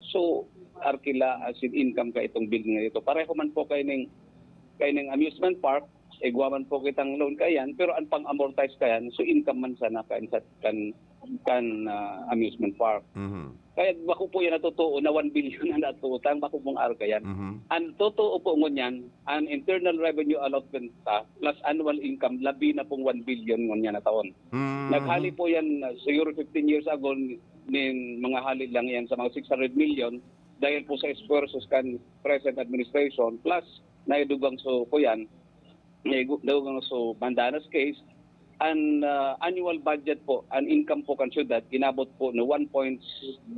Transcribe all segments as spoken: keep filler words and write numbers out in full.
So, arkila as in income ka itong building na ito. Pareho man po kay ning, kay ning amusement park, igwa man po kitang loan kayan, pero ang pang-amortize kayan, so income man sana kan, kan, kan ah, amusement park. Mhm. Kaya bako po yan na totoo na one billion na natutang, bako pong arga yan. Mhm. Ang totoo po ngunyan, ang internal revenue allotment ta, plus annual income, labi na pong one billion ngunyan na taon. Mhm. Naghali po yan, ah, siguro fifteen years ago, nin mga hali lang yan sa mga six hundred million dahil po sa esfuerzos kan present administration, plus naidugang so po yan, naigu-, naidugang so Mandanas case, ang ah, annual budget po, ang income po kan syudad, inabot po na one point,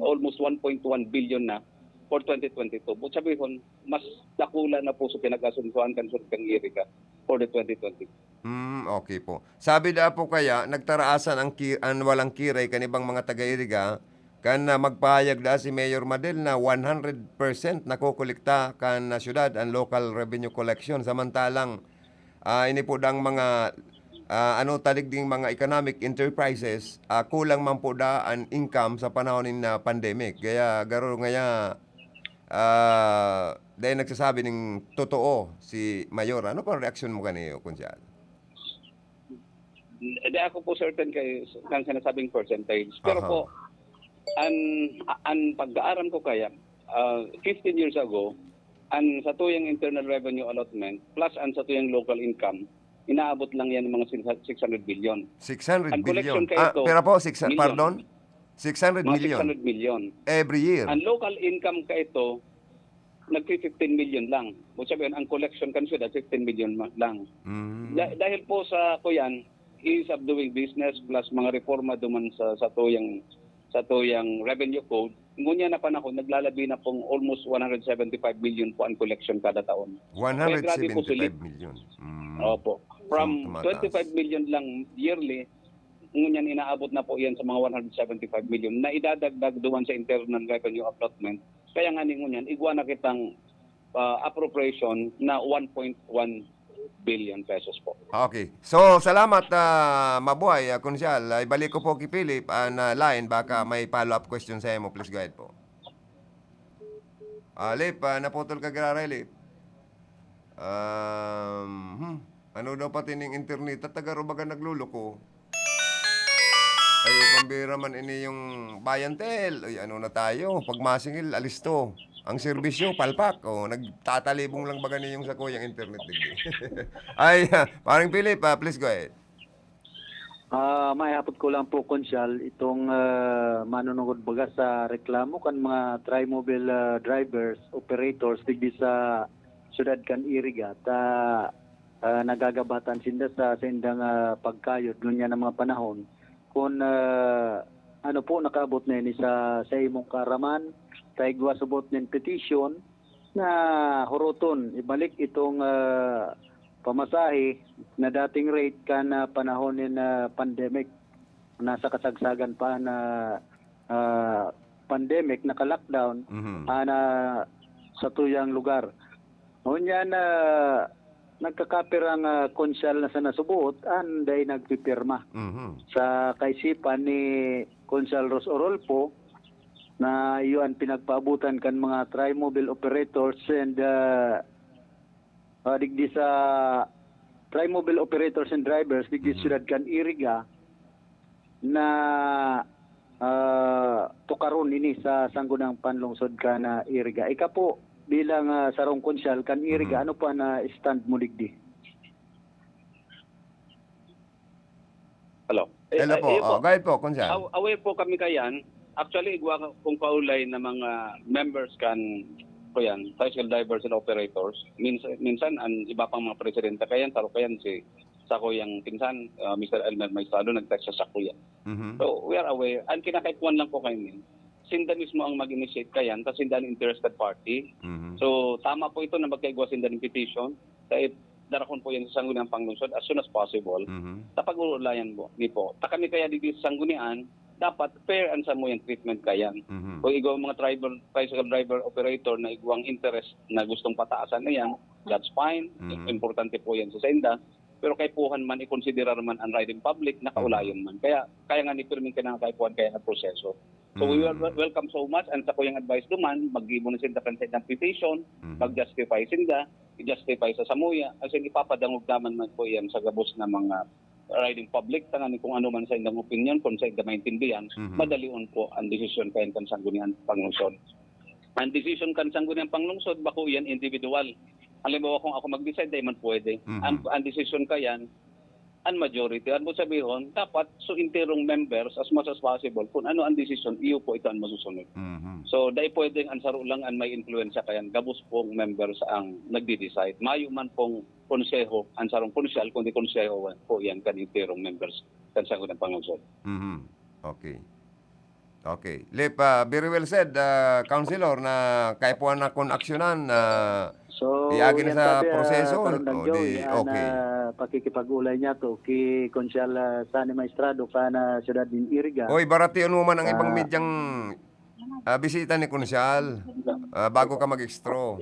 almost one point one billion na for twenty twenty-two. But sabi ko, mas dakula na po sa pinag-asuntuan kan syudad kan Iriga for the twenty twenty. Hmm, okay po. Sabi da po kaya, nagtaraasan ang ki-, an walang kiray kan ibang mga taga-Iriga, kan, ah, magpahayag da si Mayor Madel na one hundred percent nakokolekta kan, ah, syudad ang local revenue collection. Samantalang, ah, ini po dang mga, ah, ano, talig ding mga economic enterprises, ah, kulang man po da an income sa panahon nin, ah, pandemic. Kaya garo ngaya, ah, dai nagsasabi ning totoo si Mayor. Ano po ang reaksyon mo kaniyo, Konsehal? Hindi ako po certain kay, kang sinasabing percentage. Pero Aha. po, an, an pagkaaram ko kaya, ah, fifteen years ago, an satuyang internal revenue allotment plus an satuyang local income, inaabot lang yan ng mga six hundred billion. Six hundred Ang collection billion. Kaya Ah, ito, pero po, six, million. Pardon? Six hundred Mga million. Six hundred million. Every year. Ang local income ka ito, nagfi fifteen million lang. Ibig sabihin, ang collection kan syudad, fifteen million ma-, lang. Mm. Da-, dahil po sa, kuyan, ease of doing business plus mga reforma duman sa, sa tuyang, sa tuyang revenue code, ngunyan na panahon, naglalabi na pong almost one hundred seventy-five million po ang collection kada taon. Kaya grabe po, sulit. One hundred seventy-five million. Mm. Opo. From So, tumataas. twenty-five million lang yearly, ngunyan inaabot na po yan sa mga one hundred seventy-five million na idadagdag duman sa internal revenue allotment. Kaya nga ni ngunyan, igwa na kitang, ah, appropriation na one point one billion pesos po. Okay. So, salamat, ah, mabuhay, ah, Konsehal. Ah, ibalik ko po kay Philip, ah, na line, baka may follow-up question sa imo. Please go ahead po. Ah, Lip, ah, naputol ka giraray, Lip. Um, hmm. Ano daw pati ning internet? At taga Rubagan nagluloko. Ay, pambira man ini yung buy and sell. Ay, ano na tayo? Pag masingil, alisto. Ang serbisyo, palpak. O, nagtatalibong lang baga niyong sakuyang internet digdi. Ay, ah, Paring Philip, ah, please go ahead. Ah, maihapot ko lang po, Konsehal, itong, ah, manunungod baga sa reklamo kan mga trimobile, ah, drivers, operators digdi sa siyudad kan Iriga, ta, ah, nagagabatan sinda sa saindang, ah, pagkayod ngunyan na mga panahon. Kun, ah, ano po nakaabot na ini sa, sa imong kaaraman, ta igwa subot nin petition na huroton, ibalik itong, ah, pamasahe na dating rate kan, ah, panahon nin, ah, pandemic. Nasa kasagsagan pa na, ah, pandemic, naka-lockdown, Mhm. ah, na sa tuyang lugar. Ngunyan na nagkakapirang, ah, Konsehal na sa nasubuot, an dai nagpipirma. Mhm. Sa kaisipan ni Konsehal Ros Orolfo, na iyo an pinagpaabutan kan mga trimobile operators and, ah, ah, digdi sa trimobile operators and drivers digdi Mhm. siyudad kan Iriga na, ah, tukaron ini sa Sangguniang Panlungsod kan, ah, Iriga. Ika po, bilang, ah, sarong Konsehal kan Iriga, Mhm. ano po an, ah, stand mo digdi? Hello. Eh, Hello eh, po. iyo Oh, po. Go ahead po, Konsehal. Aw-, aware po kami kayan. Actually, igwa kong kaulay na mga members kan, kuyan, tricycle drivers and operators. Minsan, minsan, ang iba pang mga presidente kayan, saro kayan si, sa kuyang pinsan, ah, Mister Elmer Maestrado, nag-text sa sakuyan. Mhm. So, we are aware. Ang kinakaipuhan lang po kayo, sinda mismo ang mag-initiate kayan, kasi sinda ang interested party. Mhm. So, tama po ito na magkaigwa sinda ng petition. Kaya darakon po yan sa Sangguniang Panglungsod as soon as possible. Mhm. Sa pag-uulayan po, di po. Ta kami kaya digdi sa Sanggunian, dapat fair ang samuyang treatment kayan. Mhm. Kung igwa ang mga driver, tricycle driver, operator na igwang interest na gustong pataasan na yan, that's fine. Mhm. Importante po yan sa sainda. Pero kaipuhan man, ikonsiderar man ang riding public, nakaulayon Mhm. man. Kaya, kaya nga ni pirming kinakaipuhan kaya ang proseso. So, we wel-, welcome so much. And sa kuyang advice duman, maggibo na sinda kan saindang petition, Mhm. mag-justify sinda, i-justify sa samuya, as in, ipapadangog naman man po yan sa gabos na mga riding public, tanganing kung ano man saindang opinion, kung sainda maintindihan, Mhm. madalion po ang desisyon kayan kan Sangguniang Panglungsod. Ang desisyon kan Sangguniang Panglungsod, bako yan individual. Halimbawa, kung ako mag-decide, dai man pwede. Mhm. Ang, ang desisyon kayan, ang majority. Ano mo sabihon, dapat so enterong members, as much as possible, kung ano ang desisyon, iyo po ito ang masusunod. Mhm. So, dai pwedeng ang saro lang ang may influensya, kaya gabos pong members ang nagdi-decide. Mayo man pong konseho, ang sarong konsyal, kundi konseho po yan kan enterong members kan Sangguniang Panglungsod. Mhm. Okay. Okay. Lip, ah, very well said, ah, Councilor, na kaipuhan na kun aksyonan, ah, So, iagi na yan sa tabi, ah, proseso. Karundang O, Joey, di, ah, okay. na pakikipag-ulay niya to ki Konsyal, ah, Sani Maestrado ka na siyudad nin Iriga. Oy, baratiyon mo man ang ibang Ah. medyang, ah, bisita ni Konsyal, ah, bago ka mag-extro.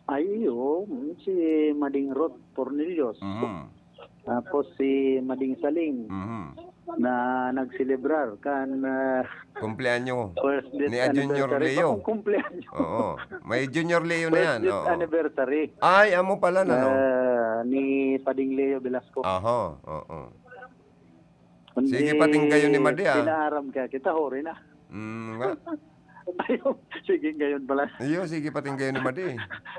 Ay, iyo, si Mading Ruth Tornillos. Mhm. Tapos si Mading Saling Mhm. na nagselebrar kan, ah, Kumpleanyo first death ni, ah, Junior anniversary. Leo. Bakong kumpleanyo. Oo. May Junior Leo na First yan, death oo. anniversary. Ay, amo pala na, no? Ah, ni Pading Leo Velasco. Aha, oo. Kundi Sige, patinggayon ni Madi, ah. pinaaram kaya kita, huri na. Mm, nga. Ayun, sige, ngayon pala. Iyo, sige, patinggayon ni Madi.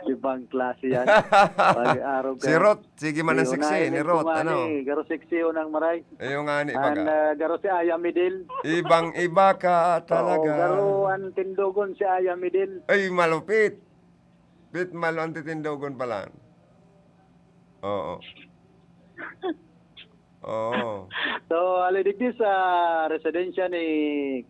Ibang klase yan. Pag-araw Si ka. Rot, sige man ang Iyo, sexy nahiling ni ko Rot, nga ano? ni, garo sexy yun ang maray. Iyo nga ni, An, baga. ah, garo si Aya Midil. Ibang iba ka Oo, talaga. garo ang tindogon si Aya Midil. Ay, malupit. Pit malo ang titindogon pala. Oo. Oo. So, ali digdi sa residensya ni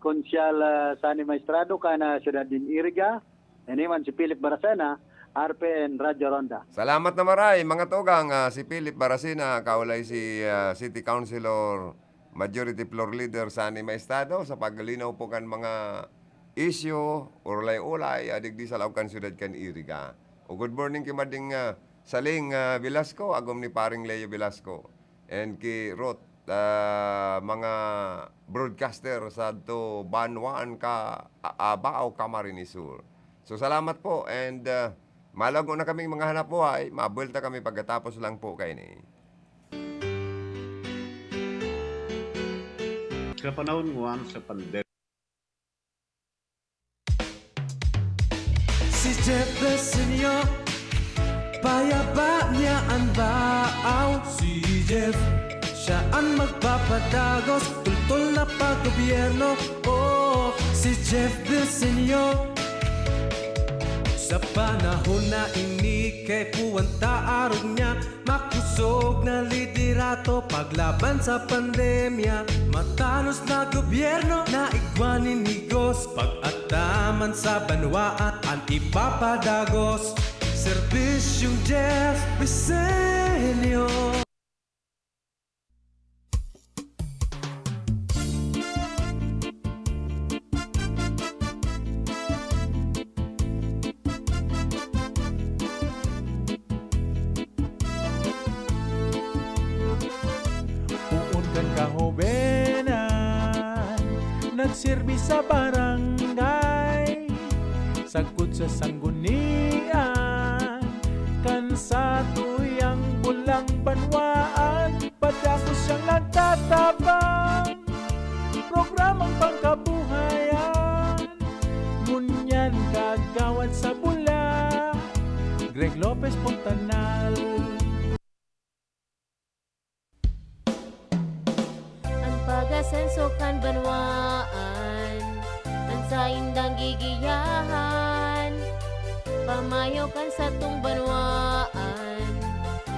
Konsyal, ah, Sani Maestrado, kan, ah, siyudad nin Iriga, ini man si Philip Baracena, R P N Radyo Ronda. Salamat na maray, mga tugang. Ah, si Philip Baracena, kaulay si, ah, City Councilor Majority Floor Leader Sani Maestrado sa paglinaw po kan mga isyu, ulay-ulay, ah, digdi sa laog kan siyudad kan Iriga. O, good morning ki Mading, ah, Saling, ah, Velasco, agom ni Paring Leo Velasco. And ki Ruth, ah, mga broadcaster sadto banwaan ka, a-, Abao, Camarines Sur. So, salamat po and, ah, malago na kaming mga hanap buhay. Mabuelta kami pagkatapos lang po kaini. Sa panahon ngwan sa pandemya, Si Jeff Besenio, payaba niya an baaw. Si Jeff, siya an magpapadagos, tultol na paggobyerno. Oh, si Jeff Besenio. Sa panahon na ini, kaipuhan ta arog niya, makosog na liderato paglaban sa pandemya. Matanos na gobyerno na igwa nin higos, pag-ataman sa banwaan an ipapadagos. Serbisyong Jeff Besenio. Poon kan kahobenan, nagserbi sa barangay, sagkod sa sanggunian, kan satuyang bulang banwaan, padagos siyang nagtatabang. Programang pangkabuhayan, ngunyan kagawad sa bula, Greg Lopez Fontanal. An pag-asenso kan banwaan, an saindang gigiyahan, pamayo kan satong banwaan,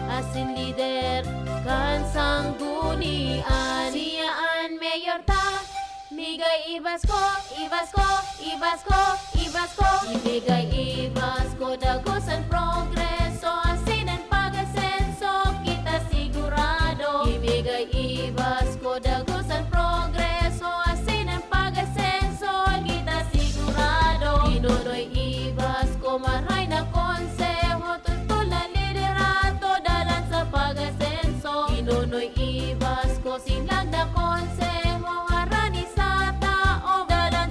asin lider kan sanggunian. Siya an mayor ta, Migay ibasko, ibasko, ibasko, ibasko. Ibigay ibasko, dagos an progreso, asin an pag-asenso, kita sigurado. Ibigay ibasko, dagos an progreso, asin an pag-asenso, kita sigurado. Ki Nonoy Ibasko, maray na konseho, tultol na liderato, dalan sa pag-asenso. Ki Nonoy Ibasko, sinlag na konseho, harani sa tao, dalan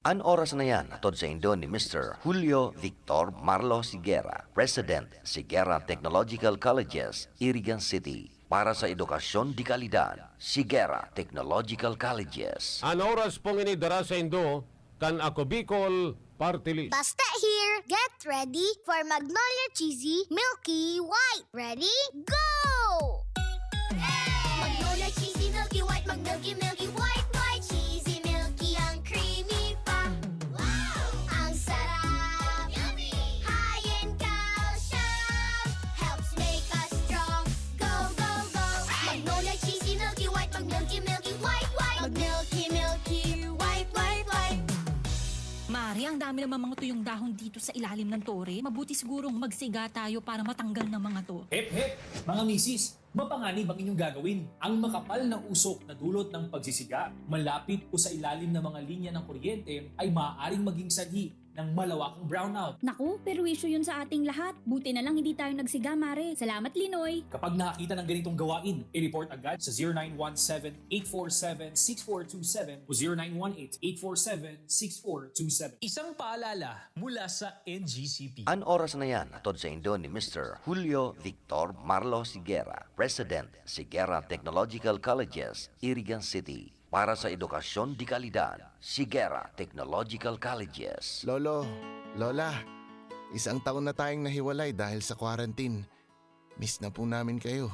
An oras na yan hatod saindo ni Mister Julio Victor Marlo Sigera, President, Sigera Technological Colleges, Irigan City, para sa edukasyon de kalidad. Sigera Technological Colleges. An oras pong ini dara saindo kan Ako Bicol Party List. Basta here, get ready for Magnolia Cheesy Milky White. Ready? Go! Magnolia Cheesy Milky White, mag-milky, milky, white, white, cheesy, milky, ang creamy pa. Wow! Ang sarap! Yummy! High in calcium, helps make us strong. Go, go, go! Magnolia Cheesy Milky White, mag-milky, milky, white, white. Mag-milky, milky, white, white, white. Mare, ang dami namang mga tuyong dahon dito sa ilalim ng tore. Mabuti sigurong magsiga tayo para matanggal ng mga to. Hep, hep! Mga misis, mapanganib ang inyong gagawin. Ang makapal na usok na dulot ng pagsisiga, malapit o sa ilalim ng mga linya ng kuryente ay maaaring maging sanhi ng malawakang brownout. Naku, perwisyo yun sa ating lahat. Buti na lang hindi tayo nagsiga, Mare. Salamat, Linoy. Kapag nakakita ng ganitong gawain, i-report agad sa zero nine one seven, eight four seven, six four two seven o zero nine one eight, eight four seven, six four two seven. Isang paalala mula sa N G C P. An oras na yan hatod saindo ni Mister Julio Victor Marlo Sigera, President, Sigera Technological Colleges, Irigan City. Para sa edukasyon de kalidad, Sigera Technological Colleges. Lolo, Lola, isang taon na tayong nahiwalay dahil sa quarantine. Miss na po namin kayo.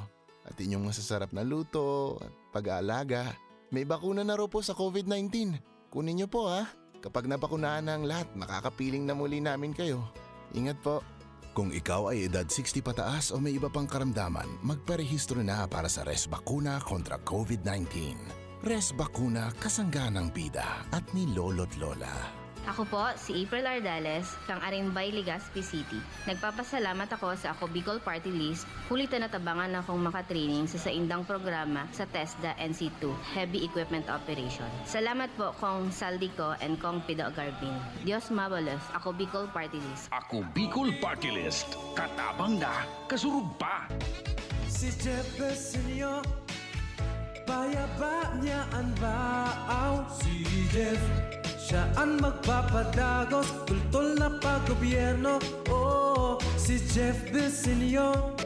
At inyong masasarap na luto at pag-aalaga. May bakuna na raw po sa covid nineteen. Kunin niyo po, ha. Kapag nabakunahan na ang lahat, makakapiling na muli namin kayo. Ingat po. Kung ikaw ay edad sixty pataas o may iba pang karamdaman, magparehistro na para sa Res Bakuna kontra covid nineteen. Res Bakuna, kasangga ng bida at ni Lolo't Lola. Ako po si April Ardales, kang Arimbay, Legazpi City. Nagpapasalamat ako sa Ako Bicol Party List, huli ta natabangan akong makatraining sa saindang programa sa TESDA N C two, Heavy Equipment Operation. Salamat po, Kong Saldico and Kong Pido Garbin. Dios mabalos, Ako Bicol Party List. Ako Bicol Party List, katabang na, kasurog pa. Si Jeff Besenyo, payaba niya an baaw. Si Jeff, siya an magpapadagos, tultol na paggobyerno. Oo, si Jeff Besenyo.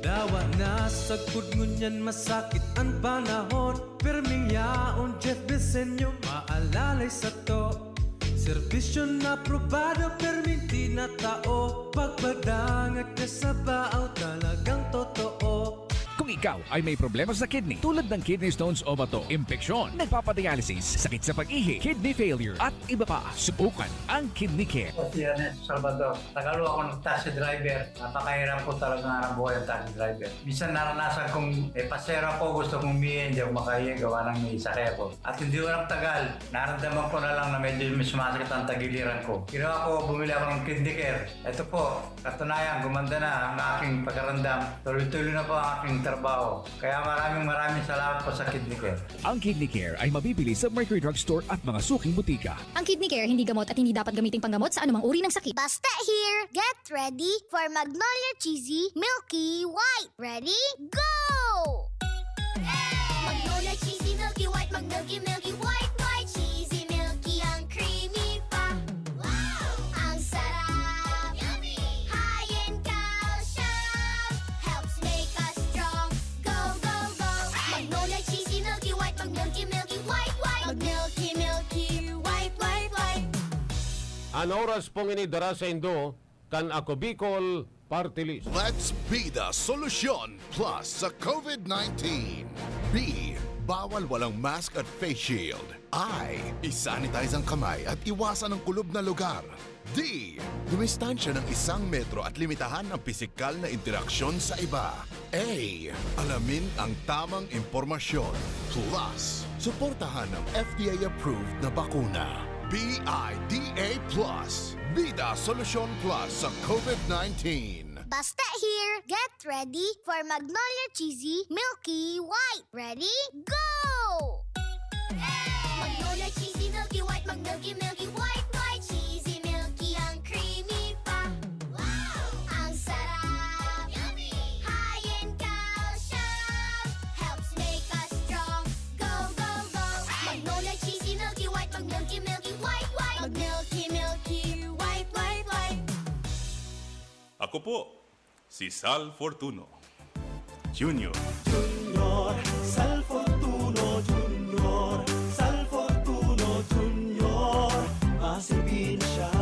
Dawa na sagkod ngunyan masakit an panahon. Pirming yaon, Jeff Besenyo, maalalay sato. Serbisyo na aprobado, pirming tinatao. Pagpadangat ka sa baaw, talagang totoo. Kung ikaw ay may problema sa kidney tulad ng kidney stones o bato, impeksyon, nagpapadialysis, sakit sa pag-ihi, kidney failure, at iba pa, subukan ang Kidney Care. Ako si Ernesto Salvador. Tagal ako ng taxi driver. Napakahirap po talaga ng buhay ng taxi driver. Minsan naranasan kong, eh, pasero ako, gusto kong umihi, hindi ako makahiya, gawa ng may sakay ako. At hindi ko nagtagal, naramdaman ko na lang na medyo may sumasakit ang tagiliran ko. Ginawa ko, bumili ako ng Kidney Care. Ito po, katunayan, gumanda na ang aking pagkaramdam. Tuloy-tuloy na po ang aking trabaho. Kaya maraming, maraming salamat po sa Kidney Care. Ang Kidney Care ay mabibili sa Mercury Drug Store at mga suking butika. Ang Kidney Care hindi gamot at hindi dapat gamiting panggamot sa anumang uri ng sakit. Basta here, get ready for Magnolia Cheesy Milky White. Ready? Go! Magnolia Cheesy Milky White, mag-milky, milky, white, white, cheesy, milky, ang creamy pa. Wow! Ang sarap! Yummy! High in calcium, helps make us strong. Go, go, go! Magnolia Cheesy Milky White, mag-milky, milky, white, white. Mag-milky, milky, white, white, white. An oras pong ini dara saindo kan Ako Bicol Party List. Let's be the solution plus sa covid nineteen. B, bawal walang mask at face shield. I, isanitize ang kamay at iwasan ang kulob na lugar. D, dumistansya ng isang metro at limitahan ang pisikal na interaksyon sa iba. A, alamin ang tamang impormasyon. Plus, suportahan ang F D A-approved na bakuna. B I D A plus. Bida Solusyon Plus sa covid nineteen. Basta here, get ready for Magnolia Cheesy Milky White. Ready? Go! Magnolia Cheesy Milky White, mag-milky, milky, white, white, cheesy, milky, ang creamy pa. Wow! Ang sarap! Yummy! High in calcium, helps make us strong. Go, go, go! Magnolia Cheesy Milky White, mag-milky, milky, white, white. Ako po, si Sal Fortuno Junior. Junior, Sal Fortuno Junior, Sal Fortuno Junior, maserbi na siya.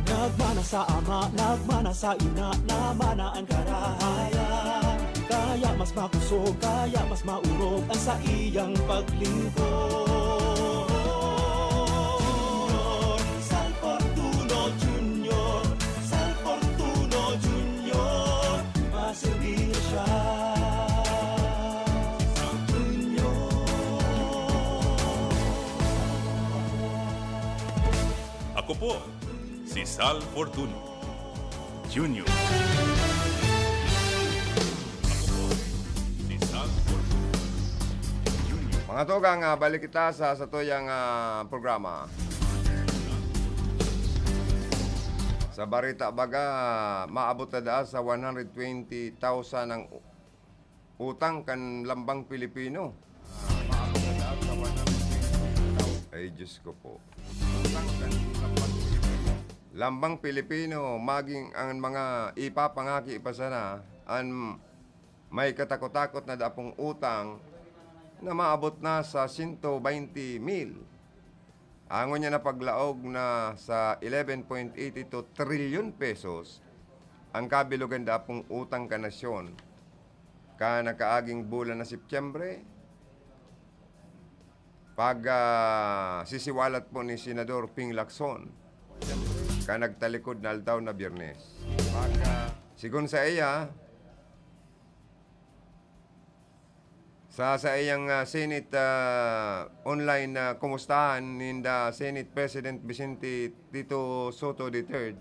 Nagmana sa ama, nagmana sa ina, namana an karahayan. Kaya mas makosog, kaya mas maorog an saiyang paglingkod. Junior, Sal Fortuno Junior, Sal Fortuno Junior, maserbi na siya. Junior. Ako po, si Sal Fortuno Junior. Ako po, si Sal Fortuno Junior. Mga tugang, ah, balik kita sa satuyang, ah, programa. Sa bareta baga, maabot na daa sa one hundred twenty thousand ang u-, utang kan lambang Pilipino. Ay, Diyos ko po. Lambang Pilipino, maging ang mga ipapangaki pa sana, an may katakot-takot na dapong utang na maabot na sa sento baynte mil. Ang ngunyan na paglaog na sa eleven point eighty two trilyon pesos ang kabilogan dapong utang kan nasyon. Kan nakaaging bulan na Setyembre, pag, ah, sisiwalat po ni Senador Ping Lacson, kan nagtalikod na aldaw na Biyernes. Pag, ah, sigon sa iya, sa saiyang, ah, Senate, ah, online na kumustahan ninda Senate President Vicente Tito Sotto the third,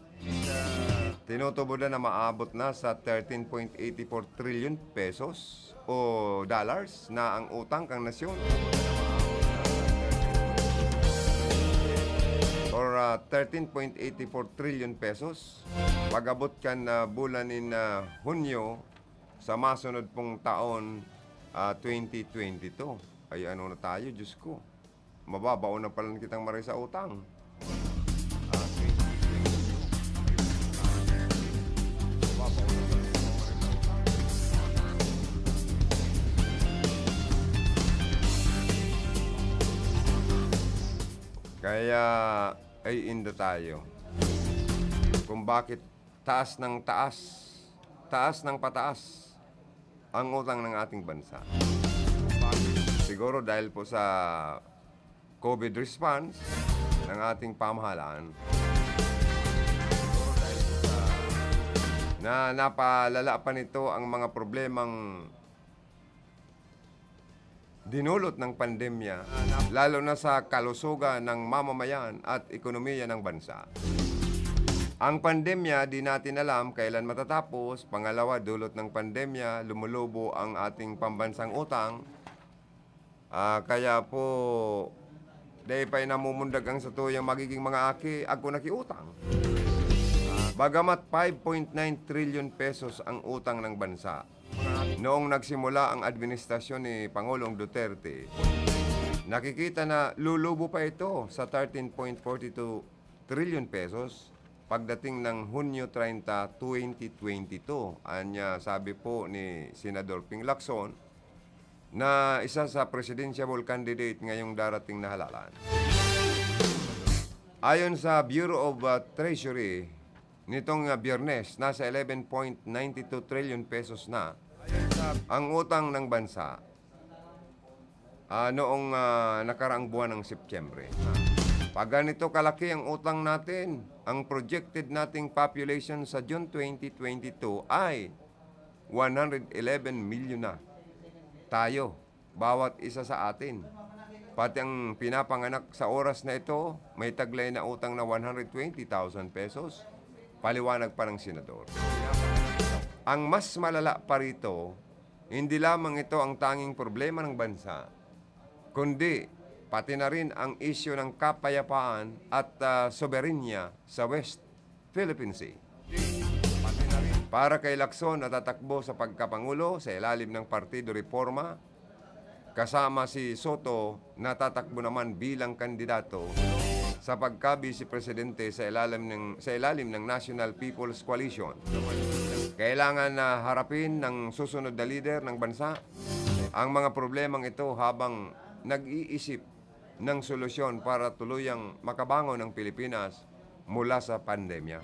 tinutubodan na maabot na sa thirteen point eighty four trillion pesos o dollars na ang utang kan nasyon. Or, ah, thirteen point eighty four trillion pesos. Pag-abot kan, ah, bulan nin, ah, Hunyo, sa masunod pong taon, ah, twenty twenty-two. Ay, ano na tayo, Diyos ko. Mababaon na pala kitang maray sa utang. Ah, twenty twenty-two. Mababaon na pala kitang maray sa utang. Kaya, ay inda tayo. Kung bakit taas ng taas, taas ng pataas ang utang ng ating bansa. Siguro dahil po sa COVID response ng ating pamahalaan, na napalala pa nito ang mga problemang dinulot ng pandemya, lalo na sa kalusugan ng mamamayan at ekonomiya ng bansa. Ang pandemya, di natin alam kailan matatapos. Pangalawa, dulot ng pandemya, lumulubo ang ating pambansang utang. Ah, kaya po, dai pa namumundag ang satuyang magiging mga aki, agko nakiutang. Bagamat five point nine trillion pesos ang utang ng bansa, noong nagsimula ang administrasyon ni Pangulong Duterte, nakikita na lulubo pa ito sa thirteen point forty two trillion pesos pagdating ng Hunyo treinta, twenty twenty-two. Anya, sabi po ni Senador Ping Lacson na isa sa presidential candidate ngayong darating na halalan. Ayon sa Bureau of, uh, Treasury, nitong, ah, Biyernes, nasa eleven point nine two trillion pesos na ang utang ng bansa, ah, noong, ah, nakaraang buwan ng Setyembre. Pag ganito kalaki ang utang natin, ang projected nating population sa June twenty twenty-two ay one hundred eleven million na tayo. Bawat isa sa atin. Pati ang pinapanganak sa oras na ito, may taglay na utang na one hundred twenty thousand pesos. Paliwanag pa ng senador. Ang mas malala pa rito, hindi lamang ito ang tanging problema ng bansa, kundi pati na rin ang isyu ng kapayapaan at, ah, soberanya sa West Philippine Sea. Para kay Lacson, natatakbo sa pagkapangulo sa ilalim ng Partido Reforma, kasama si Sotto, natatakbo naman bilang kandidato sa pagka-Vice Presidente sa ilalim ng, sa ilalim ng National People's Coalition. Kailangan na harapin ng susunod na lider ng bansa ang mga problemang ito habang nag-iisip ng solusyon para tuluyang makabangon ang Pilipinas mula sa pandemya.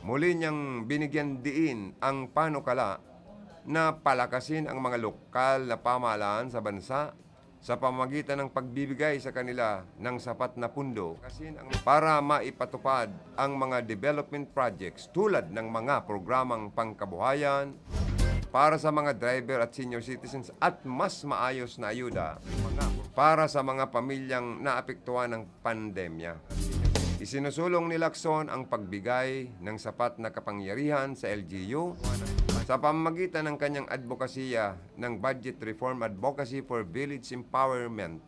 Muli niyang binigyan diin ang panukala na palakasin ang mga lokal na pamahalaan sa bansa sa pamamagitan ng pagbibigay sa kanila ng sapat na pundo para maipatupad ang mga development projects tulad ng mga programang pangkabuhayan para sa mga driver at senior citizens at mas maayos na ayuda para sa mga pamilyang naapektuhan ng pandemya. Isinusulong ni Lacson ang pagbigay ng sapat na kapangyarihan sa L G U sa pamamagitan ng kanyang adbokasiya ng Budget Reform Advocacy for Village Empowerment.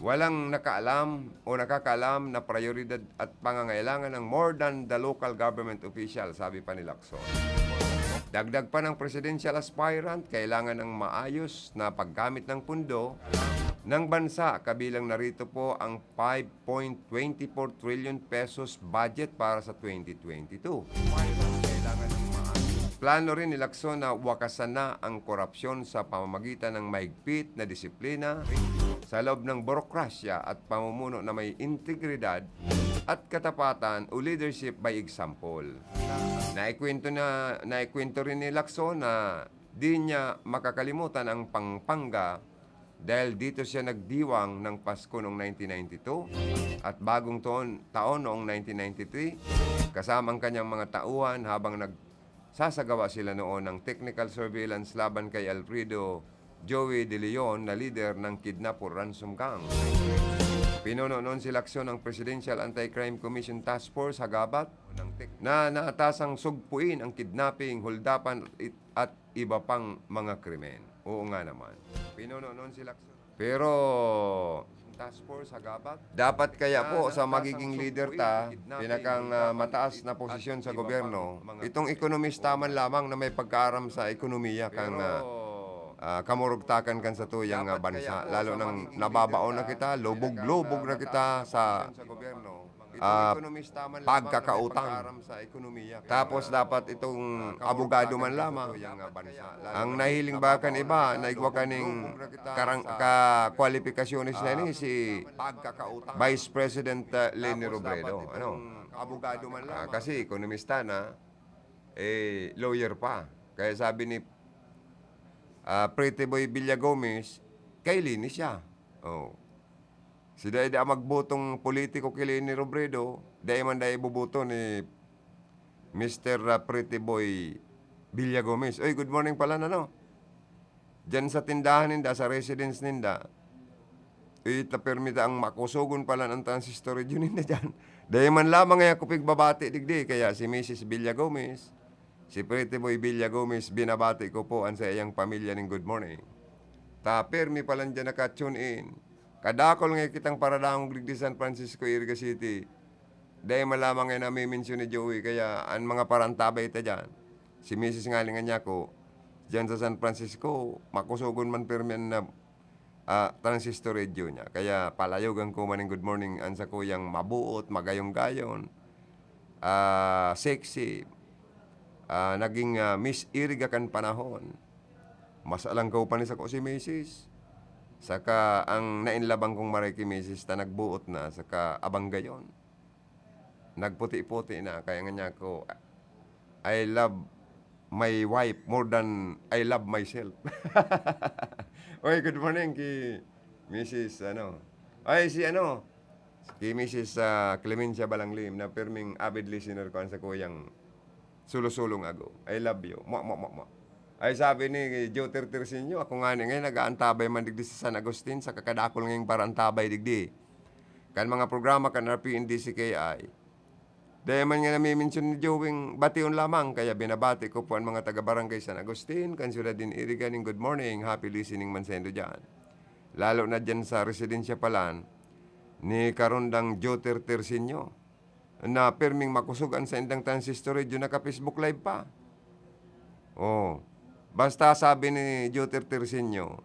Walang nakaalam o nakakaalam na prioridad at pangangailangan ng more than the local government official, sabi pa ni Lacson. Dagdag pa ng presidential aspirant, kailangan ng maayos na paggamit ng pundo ng bansa, kabilang na rito po ang five point twenty four trillion pesos budget para sa twenty twenty-two. Plano rin ni Lacson na wakasan na ang korupsyon sa pamamagitan ng mahigpit na disiplina sa loob ng burokrasya at pamumuno na may integridad at katapatan o leadership by example. Naikwento na, naikwento rin ni Lacson na di niya makakalimutan ang Pampanga dahil dito siya nagdiwang ng Pasko noong nineteen ninety-two at Bagong Taon, Taon noong nineteen ninety-three, kasama ang kanyang mga tauhan habang nagsasagawa sila noon ng technical surveillance laban kay Alfredo Joey De Leon na lider ng Kidnap or Ransom Gang. Pinuno noon si Lacson ng Presidential Anti-Crime Commission Task Force, Hagabat, na naatasang sugpuin ang kidnapping, huldapan it-, at iba pang mga krimen. Oo nga naman. Pinuno noon si Lacson. Pero, Task Force, Hagabat, dapat kaya po sa magiging leader ta, pinakang, ah, mataas na posisyon sa gobyerno, itong ekonomista man lamang na may pagkaaram sa ekonomiya kan, ah, ah, kamurugtakan kan satuyang, ah, bansa. Lalo nang nababaon na kita, lubog-lubog na kita sa, ah, pagkakautang. Tapos dapat itong abogado man lamang. Ang nahiling ba kan iba na igwa kaning karang-, ka-, kwalipikasyones na ini si Vice President, ah, Leni Robredo, ano? Ah, kasi ekonomista na, eh, lawyer pa. Kaya sabi ni, ah, Pretty Boy Villagomez, kay Leni siya. Oh. Si dai da magbotong politiko ki Leni Robredo, dai man dai iboboto ni Mister, ah, Pretty Boy Villagomez. Oy, good morning pala na, no? Diyan sa tindahan ninda, sa residence ninda, ita permi ta ang makusogon pala ang transistor radio ninda diyan. Dai man lamang ay ako pigbabati digdi, kaya si Missus Villagomez, si Pretty Boy Villagomez, binabati ko po an saiyang pamilya ning good morning. Ta permi pa lang diyan naka-tune in. Kadakol nga kitang paradangog digdi San Francisco, Iriga City. Dai man lamang nga namimensyon ni Joey, kaya an mga parantabay ta diyan, si Missus ngaling an nyako, diyan sa San Francisco, makusogon man pirmi an na, ah, transistor radio niya. Kaya palayogan ko man ning good morning an sakuyang mabuot, magayong-gayon, ah, sexy, ah, naging, ah, Miss Iriga kan panahon. Mas alangkaw pa ni sako si Misis. Saka ang nainlaban kong maray ki Misis ta nagbuot na, saka abanggayon. Nagputi-puti na, kaya nga niya ako, "I love my wife more than I love myself." Oy, good morning ki Misis ano. Ay, si ano, ki Misis, ah, Clemencia Balanglim na pirming avid listener ko an sakuyang sulo-sulong ago. I love you. Mwa, mwa, mwa, mwa. Ay, sabi ni Joter Tercinio, ako ngani ngayon nag-aantabay man digdi sa San Agustin, sa kakadakol ngayong parantabay digdi kan mga programa kan R P N D C K I. Dai man nga namimensyon ni Joey, bation lamang, kaya binabati ko po an mga taga-Barangay San Agustin, kan siyudad nin Iriga ning good morning, happy listening man saindo diyan. Lalo na diyan sa residensya palan ni Karondang Joter Tercinio, na pirming makosog an saindang transistor radio, naka-Facebook Live pa. Oh, basta sabi ni Joter Tercinio,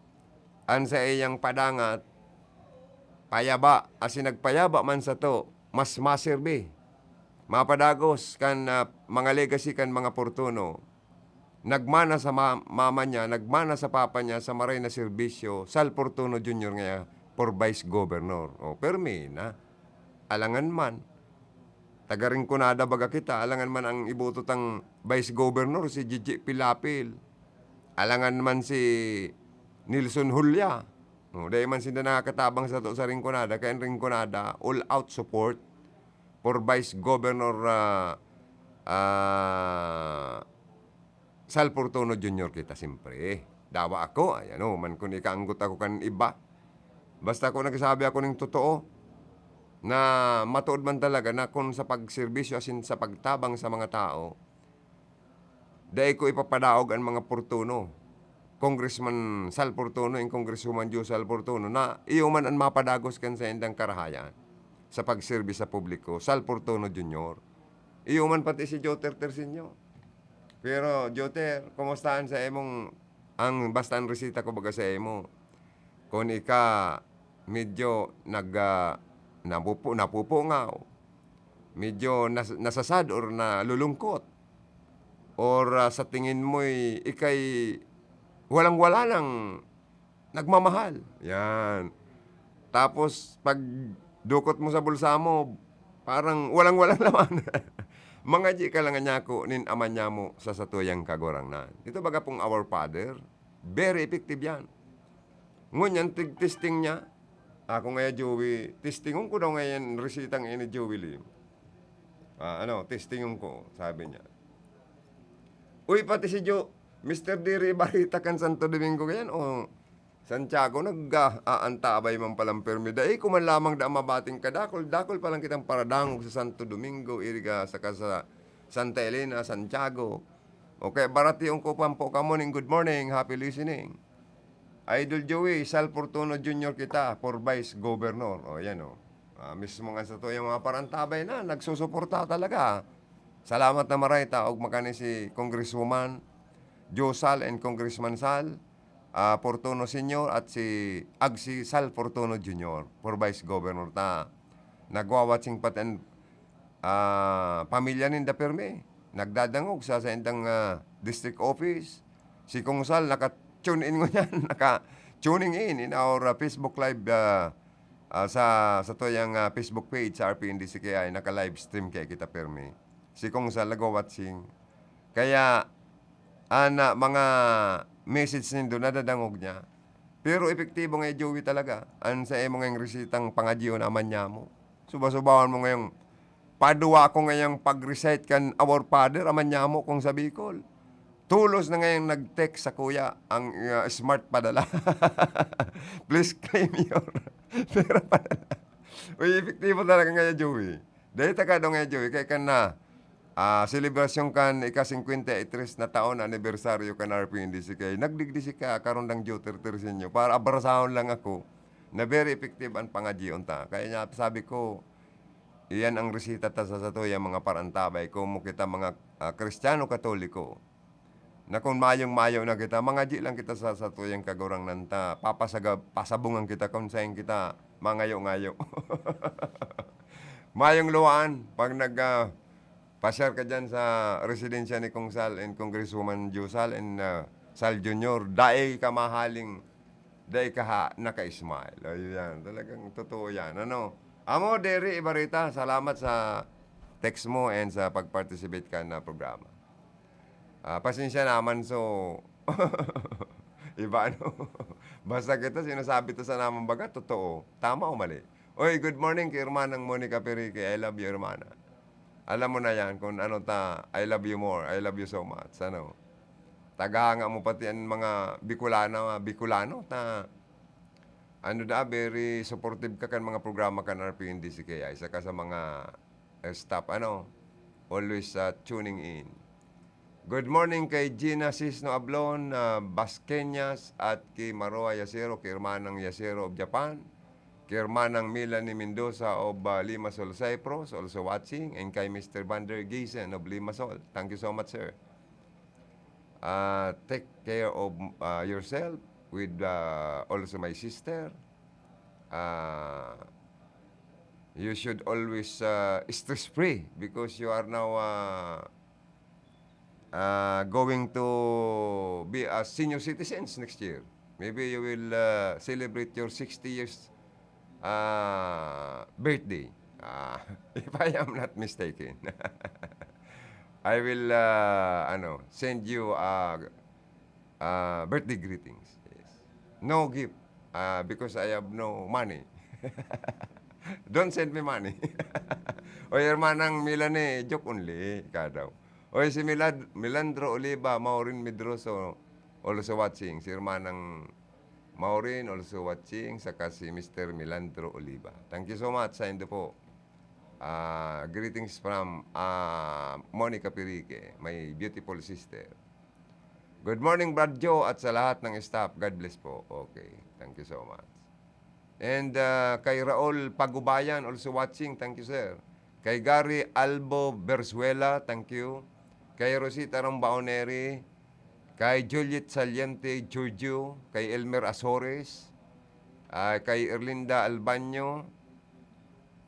an saiyang padangat, ayaba, asin nagpayaba man sato, mas maserbi, mapadagos kan, ah, mga legacy kan mga Portuno. Nagmana sa ma-, mama niya, nagmana sa papa niya sa maray na serbisyo, Sal Portuno Junior ngaya, for Vice Governor. O, permi na. Alangan man, taga Rinconada baga kita, alangan man ang iboto tang Vice Governor, si Gigi Pilapil. Alangan man si Nelson Julia. No, dai man sinda nakakatabang sato sa Rinconada, kaya ang Rinconada, all out support for Vice Governor, ah, ah, Sal Fortuno Junior kita, siyempre. Dawa ako, ay ano, man kun ikaanggot ako kan iba. Basta ako nagsasabi ako ning totoo, na matuod man talaga na kun sa pagserbisyo asin sa pagtabang sa mga tao, dai ko ipapadaog an mga Fortuno. Congressman Sal Fortuno, and Congresswoman Jo Sal Fortuno, na iyo man an mapadagos kan saindang karahayan sa pagserbi sa publiko, Sal Fortuno Junior. Iyo man pati si Joter Terciño. Pero, Joter, kumusta an sa imong, ang, basta ang resita ko baga sa imo, kun ika medyo nag, ah, napupu-, napupungaw, medyo nas-, nasasad or nalulungkot, or, ah, sa tingin mo'y ika'y walang-wala nang nagmamahal. Yan. Tapos, pag dukot mo sa bulsa mo, parang walang-walang laman. Mangadyi ka lang nyako nin Ama nyamo sa satuyang Kagurangnan. Ito baga pong Our Father, very effective yan. Ngunyan, tig-testing niya. Ako ngaya, Joey, testingon ko daw ngayon resitang ini, Joey Lim. Ah, ano, testingon ko, sabi niya. Uy, pati si Jo, Mister Diri Barita kan Santo Domingo yan, o Santiago, nag-aantabay man palang permi. Dai ko man lamang da mabating kadakol, dakol pa lang kitang paradangog sa Santo Domingo, iriga, saka sa Santa Elena, Santiago. Okay, baratiyon ko pa po kamo ning good morning, happy listening. Idol Joey, Sal Fortuno Junior kita for Vice Governor. O, yan o. Ah, mismo nga sa to, yung mga parantabay na, nagsusuporta talaga. Salamat na maray ta, og makani si Congresswoman Jo Sal and Congressman Sal, ah, Fortuno Senior at si Agsi Sal Fortuno Junior for Vice Governor ta. Nagwawatching pati an, ah, pamilya ninda permi. Nagdadangog sa saindang, ah, district office. Si Kong Sal naka-tune in ngunyan, naka-tuning in in our, ah, Facebook Live, ah, ah, sa, sa tuyang, ah, Facebook page sa R P N D C K I, naka-live stream kaya kita permi. Si Kong Sal nagwa-watching. Kaya, an, ah, mga message nindo nadadangog niya. Pero epektibo nga, Joey, talaga. An sa imo nga resitang pangadyion, Ama nyamo. Suba-subawan mo ngayong padwa ko ngayang pag-recite kan Our Father, Ama nyamo, kung sa Bicol. Tolos na ngayang nag-text sa kuya ang, ah, smart padala. Please claim your pera padala. Uy, epektibo talaga ngaya, Joey. Dahil taga daw ngaya, Joey, kaya kan na, ah, selebrasyon kan ika-singkwenta y tres na taon na anibersaryo kan R P N D C K. Nagdigdi si ka, karon dang Joter Terciño, para abrasahon lang ako na very effective an pangadyion ta. Kaya niya, sabi ko, iyan ang resita ta sa satuya, mga parantabay, komo kita mga, ah, Kristiyano Katoliko, na kun mayong-mayo na kita, mangadyi lang kita sa satuyang Kagurangnan ta, papasaga-, pasabungan kita kun saen kita mangayo-ngayo. Mayong luwaan, pag nag, ah, pasyar ka diyan sa residensya ni Kong Sal and Congresswoman Jo Sal and, ah, Sal Junior, dai ka mahaling, dai ka ha, naka-smile. O, yan. Talagang totoo yan. Ano? Amo, Derry Ibarita, salamat sa text mo and sa pag-participate ka na programa. Ah, pasensya naman, so, iba, ano? Basta kita, sinasabi to sa naman baga, totoo. Tama o mali? Oy, good morning kay Hermanang Monica Perique. I love you, hermana. Alam mo na yan, kung ano ta, I love you more. I love you so much. Ano? Tagahanga mo pati ang mga Bicolana, Bicolano, ta, ano da, very supportive ka kan mga programa kan R P N D C K I. Isa ka sa mga, eh, staff, ano, always, ah, tuning in. Good morning kay Gina Sisno Ablon, ah, Basqueñas, at kay Maroa Yasero, kay Hermanang Yasero of Japan, kay Hermanang Melanie Mendoza of, ah, Limassol, Cyprus, also watching, and kay Mister Vander Gaysen of Limassol. Thank you so much, sir. Ah, take care of, ah, yourself with, ah, also my sister. uh, you should always uh, stress-free because you are now uh, uh, going to be a senior citizens next year. Maybe you will uh, celebrate your sixty years uh, birthday. Uh, if I am not mistaken. I will uh, ano, send you uh, uh, birthday greetings. Yes. No gift uh, because I have no money. Don't send me money. Oy, hermanang Milane, joke only, ika daw. Oy, si Milad, Milandro Oliva, Maureen Medroso, also watching. Si hermanang Maureen, also watching, saka si Mister Milandro Oliva. Thank you so much, sa indo po. Ah, greetings from ah, Monica Pirique, my beautiful sister. Good morning, Brad Joe, at sa lahat ng staff. God bless po. Okay, thank you so much. And uh, kay Raul Pagubayan, also watching. Thank you, sir. Kay Gary Albo Berzuela, thank you. Kay Rosita Rambaoneri, kay Juliet Saliente Giorgio, kay Elmer Azores, ah, kay Erlinda Albaño,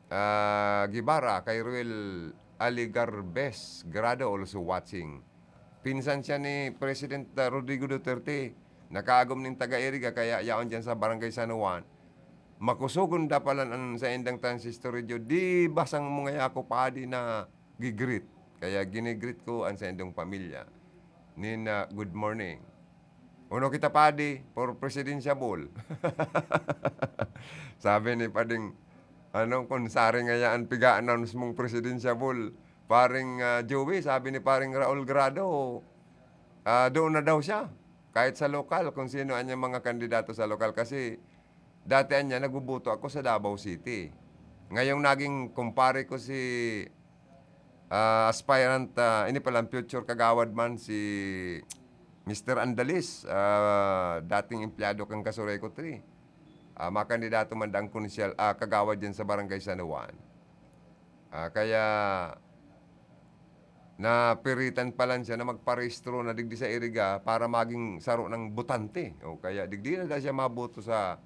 ah, Guevara, kay Ruel Aligarbes Grado, also watching. Pinsan siya ni President ah, Rodrigo Duterte, nakaagom nin taga-Iriga, kaya yaon dyan sa Barangay San Juan. Makusogon da pala an saindang transistor radio. Di basang mo ngaya ako, padi, na gigreet. Kaya ginigreet ko an saindong pamilya. Nina, good morning. Uno kita, padi, for presidentiable. Sabi ni Pading, ano, kung sari ngaya an piga-announce mong presidentiable, paring ah, Joey, sabi ni paring Raul Grado, ah, doon na daw siya. Kahit sa lokal, kung sino an mga kandidato sa lokal. Kasi dati anya, nagboboto ako sa Davao City. Ngayong naging kumpare ko si ah, aspirant, ah, ini pala, future kagawad man, si Mister Andalis, ah, dating empleyado kan Casureco three. Ah, makandidato man dang konsyal, ah, kagawad dyan sa Barangay San Juan. Ah, kaya napiritan pa lang siya na magparehistro na digdi sa Iriga para maging saro ng botante. O kaya digdi na daw siya maboto sa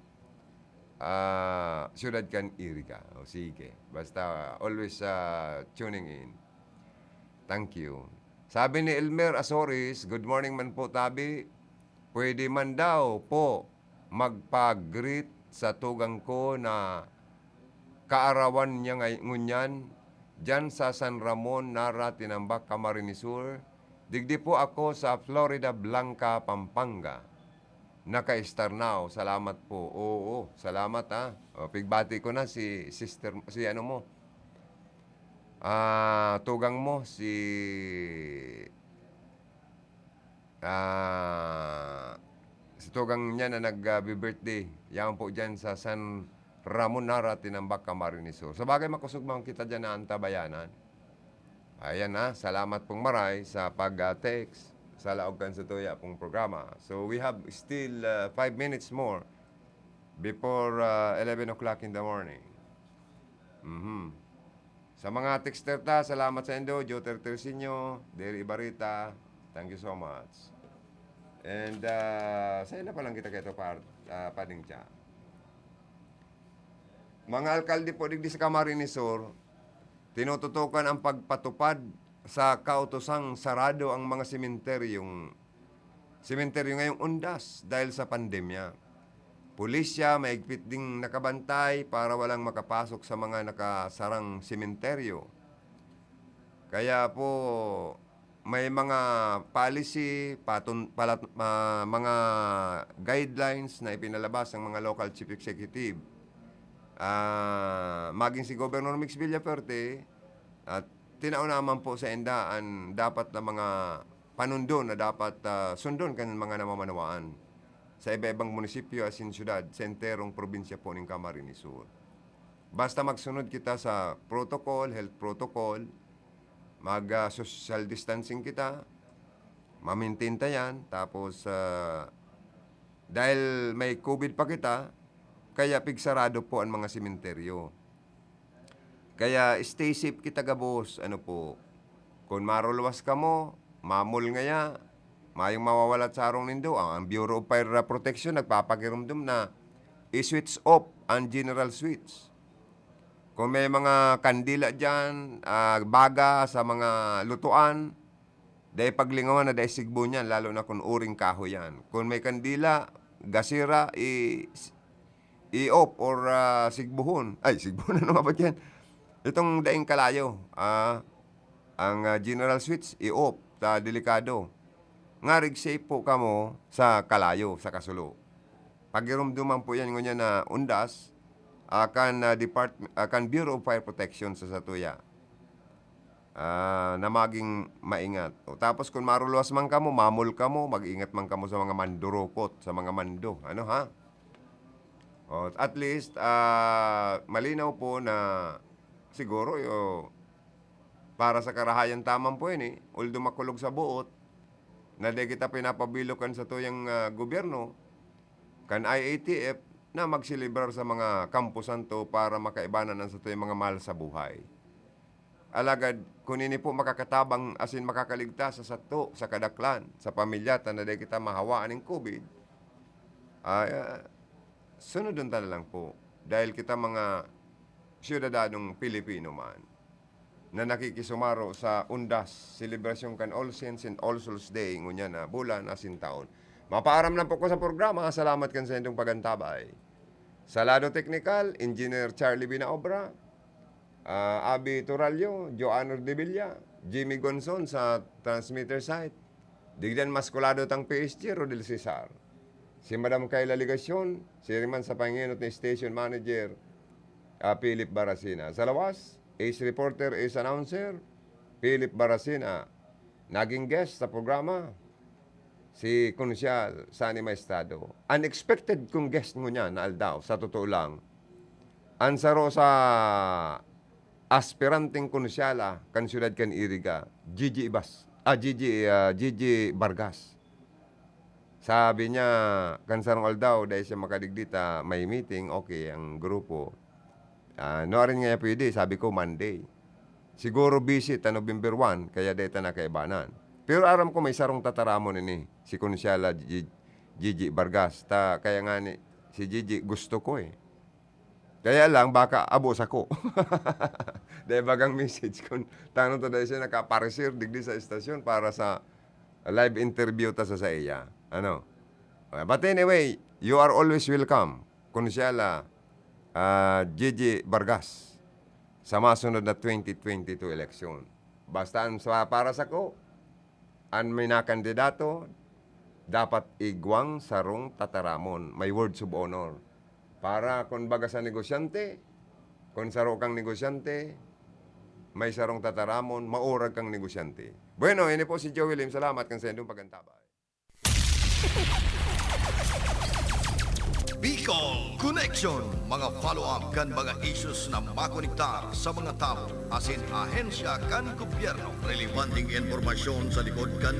ah, siyudad kan Iriga. O sige, basta always ah, tuning in. Thank you. Sabi ni Elmer Azores, "Good morning man po, tabi. Pwede man daw po magpa-greet sa tugang ko na kaarawan niya ngay-, ngunyan dyan sa San Ramon, Nara, Tinambac, Camarines Sur. Digdi po ako sa Floridablanca, Pampanga." Naka-star now. Salamat po. Oo, salamat, ah. O, pigbati ko na si sister, si ano mo, ah, tugang mo, si, ah, si tugang niya na nag, ah, bi-birthday. Yan po dyan sa San Ramon, Nara, Tinambac, Camarines Sur. Sa bagay, makusog man kita dyan na antabayanan. Ayan na, salamat pong maray sa pag-text sa laog kan satuya pong programa. So we have still uh, five minutes more before uh, eleven o'clock in the morning. Mhm. Sa mga texter ta, salamat sa indo, Joter Tersinio, Derry Ibarita, thank you so much. And uh, sa ila pa lang kita kaito, par, uh, Pading Cha. Mga alkalde po digdi sa Camarines Sur, tinututukan ang pagpatupad sa kautosang sarado ang mga sementeryong, sementeryo ngayong undas dahil sa pandemya. Pulisya, mahigpit ding nakabantay para walang makapasok sa mga nakasarang sementeryo. Kaya po, may mga policy, patun-, palat-, ma-, mga guidelines na ipinalabas ng mga local chief executive. Ah, maging si Governor Mix Villafuerte, at tinao naman po sa enda an dapat na mga panundo na dapat ah, sundon kan mga namamanawaan sa iba-ibang munisipyo asin syudad sa enterong probinsya po ning Camarines Sur. Basta magsunod kita sa protocol, health protocol, mag ah, social distancing kita, ma-maintain ta yan, tapos ah, dahil may COVID pa kita, kaya pigsarado po ang mga sementeryo. Kaya stay safe kita gabos, ano po. Kung maruluwas kamo, mamol ngaya, mayong mawawalat sa harong nindo. Ang, ang Bureau of Fire Protection nagpapakirumdom na i-switch off ang general switch. Kung may mga kandila diyan, ah, baga sa mga lutuan, dai paglingawan na dai sigbo niyan, lalo na kung uring kahoy yan. Kung may kandila, gasira, i-, i-off or, ah, sigbuhon. Ay, sigbuhon, ano nga ba yan? Itong daing kalayo, ah, ang, ah, general switch, i-off, ta delikado. Ngarig safe po kamo sa kalayo, sa kasulo. Pagirumduman po yan ngunyan na undas, ah, kan, ah, depart-, ah, kan Bureau of Fire Protection sa satuya. Ah, na maging maingat. O, tapos kun maruluwas man kamo, mamol kamo, mag-ingat man kamo sa mga mandurukot, sa mga mando. Ano, ha? O, at least, ah, malinaw po na siguro, yo, para sa karahayan taman po ini, although makulog sa buot, na di kita pinapabilog kan satuyang, ah, gobyerno, kan I A T F, na magselebrar sa mga kamposanto para makaibanan ang satuyang mga mahal sa buhay. Alagad, kun ini po makakatabang asin makakaligtas sa sato, sa kadaklan, sa pamilya ta na di kita mahawaan nin covid, ay, ah, sunodon ta na lang po. Dahil kita mga siyudadanong Pilipino man na nakikisumaro sa undas, selebrasyon kan All Saints and All Souls Day, ngunyan na bulan asin taon. Mapaaram lang po ko sa programa. Salamat kan saindong pagantabay. Sa lado teknikal, Engineer Charlie Binaobra, ah, Abi Turallo, Joanne Ordevilla, Jimmy Gonzon sa transmitter site. Digdan maskulado tang P S G, Rodel Cesar. Si Madam Kayla Legacion, siring man sa pangenot ni Station Manager, ah, Philip Baracina. Sa lawas, ace reporter, ace announcer, Philip Baracina. Naging guest sa programa, si Konsyal Sonny Maestrado. Unexpected kong guest ngunyan na aldaw, sa totoo lang. An saro sa aspiranteng konsyala kan siyudad kan Iriga, Gigi Ibas-, ah, Gigi, ah, Gigi Vargas. Sabi niya, kan sarong aldaw, dai siya makadigdi ta may meeting, okay, ang grupo. Ah, nuarin ngaya pwede? Sabi ko, Monday. Siguro busy ta November one, kaya dai ta nakaibanan. Pero aram ko may sarong tataramon ini, si Konsyala Gi-, Gigi Vargas. Ta, kaya nga ni, si Gigi gusto ko eh. Kaya lang, baka abo sako. Dai bagang message kun tano ta dai siya nakapareser digdi sa estasyon para sa live interview ta sa saiya. Ano? But anyway, you are always welcome, Konsyala, ah, Gigi Vargas, sa masunod na twenty twenty-two eleksyon. Basta ang sa, para sako, an minakandidato dapat igwang sarong tataramon, may words of honor. Para kun baga sa negosyante, kun saro kang negosyante, may sarong tataramon, maurag kang negosyante. Bueno, ini po si Joey Lim. Salamat kan saindong pagantabay. Bicol Connection, mga follow-up kan mga issues na makonektar sa mga tawo asin ahensya kan gobyerno. Relebanteng impormasyon sa likod kan